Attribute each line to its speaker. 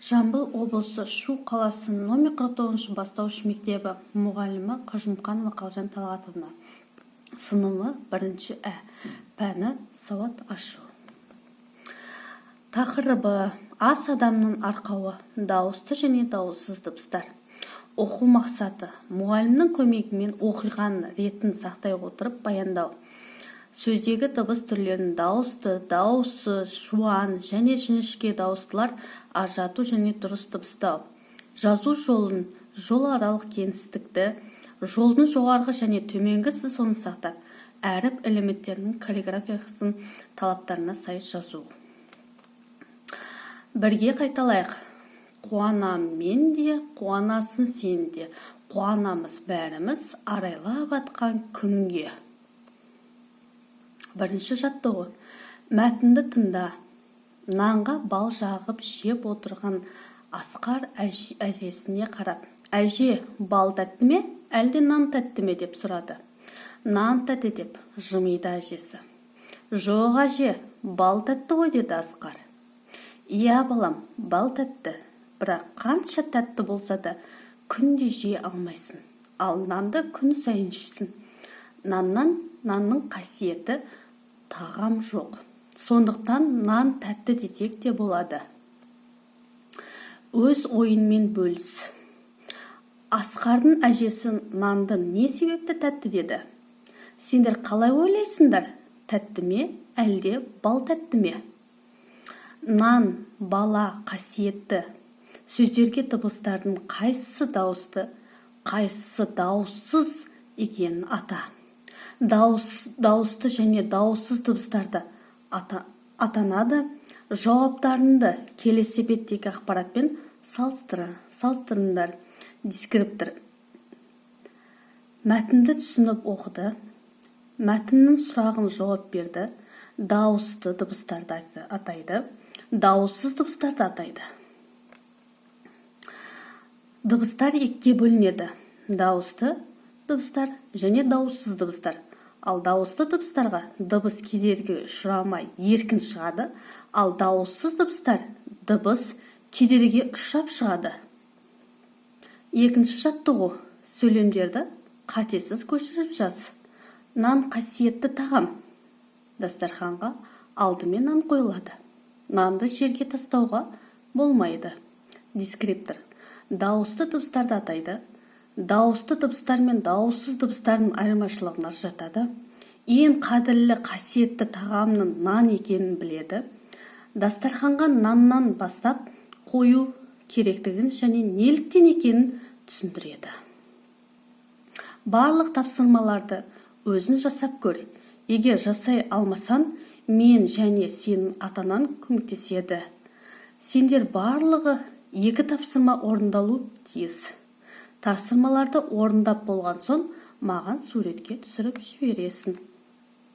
Speaker 1: Жамбыл облысы, Шу қаласы, номер 49 бастауыш мектебі, мұғалімі Қажымқанова Қалжан Талғатовна, сыныбы бірінші ә, пәні сауат ашу. Тақырыбы: ас адамның арқауы, дауысты және дауыссыз дыбыстар. Оқу мақсаты: мұғалімнің көмегімен оқиғаның ретін сақтай отырып баяндау, сөздегі дыбыс түрлерін дауысты, дауыссыз, жуан және жіңішке дауыстылар ажырату және дұрыс дыбыстау, жазу жолын, жол аралық кеңістікті, жолдың жоғарғы және төменгі сызығын сақтап, әріп элементтерінің каллиграфиясының талаптарына сай жазу. Бірге қайталайық. Қуанам мен де, қуанасың сен де, қуанамыз бәріміз арайлап атқан күнге. Бірінші жаттығу. Мәтінді тыңда. Нанға бал жағып жеп отырған Асқар әжесіне қарап: «Әже, бал тәтті ме, әлде нан тәтті ме?» – деп сұрады. «Нан тәтті», – деп жымиды әжесі. «Жоқ, әже, бал тәтті ғой», – деді Асқар. «Иә, балам, бал тәтті, бірақ қанша тәтті болса да, күнде жей алмайсың. Ал нанды күн сайын жейсің. Наннан, нанның қасиетті тағам жоқ. Сондықтан нан тәтті десек те болады». Өз ойыңмен бөліс. Асқардың әжесі нанды не себепті тәтті деді? Сендер қалай ойлайсыңдар, тәтті ме, әлде бал тәтті ме? Нан, бала, қасиетті сөздерге дыбыстардың қайсысы дауысты, қайсысы дауыссыз екенін ата. Дауысты және дауыссыз дыбыстарды ата, атанады. Жауаптарыңды келесі беттегі ақпаратпен салыстырыңдар. Дескриптор: мәтінді түсініп оқыды, мәтіннің сұрағын жауап берді, дауысты дыбыстарды атайды, дауыссыз дыбыстарды атайды. Дыбыстар екіге бөлінеді: дауысты дыбыстар және дауыссыз дыбыстар. Ал дауысты дыбыстарға дыбыс кедергіге ұшырамай еркін шығады, ал дауыссыз дыбыстар дыбыс кедергіге ұшырап шығады. Екінші жаттығу. Сөйлемдерді қатесіз көшіріп жаз. Нан қасиетті тағам. Дастарханға алдымен нан қойылады. Нанды жерге тастауға болмайды. Дескриптор: дауысты дыбыстарды атайды, дауысты дыбыстар мен дауыссыз дыбыстардың айырмашылығын ажыратады, ең қадірлі, қасиетті тағамның нан екенін біледі, дастарханға наннан бастап қою керектігін және неліктен екенін түсіндіреді. Барлық тапсырмаларды өзің жасап көр. Егер жасай алмасаң, мен және сенің ата-анаң көмектеседі. Сендер барлығы екі тапсырма орындалу тиіс. Тапсырмаларды орындап болған соң, маған суретке түсіріп жібересің.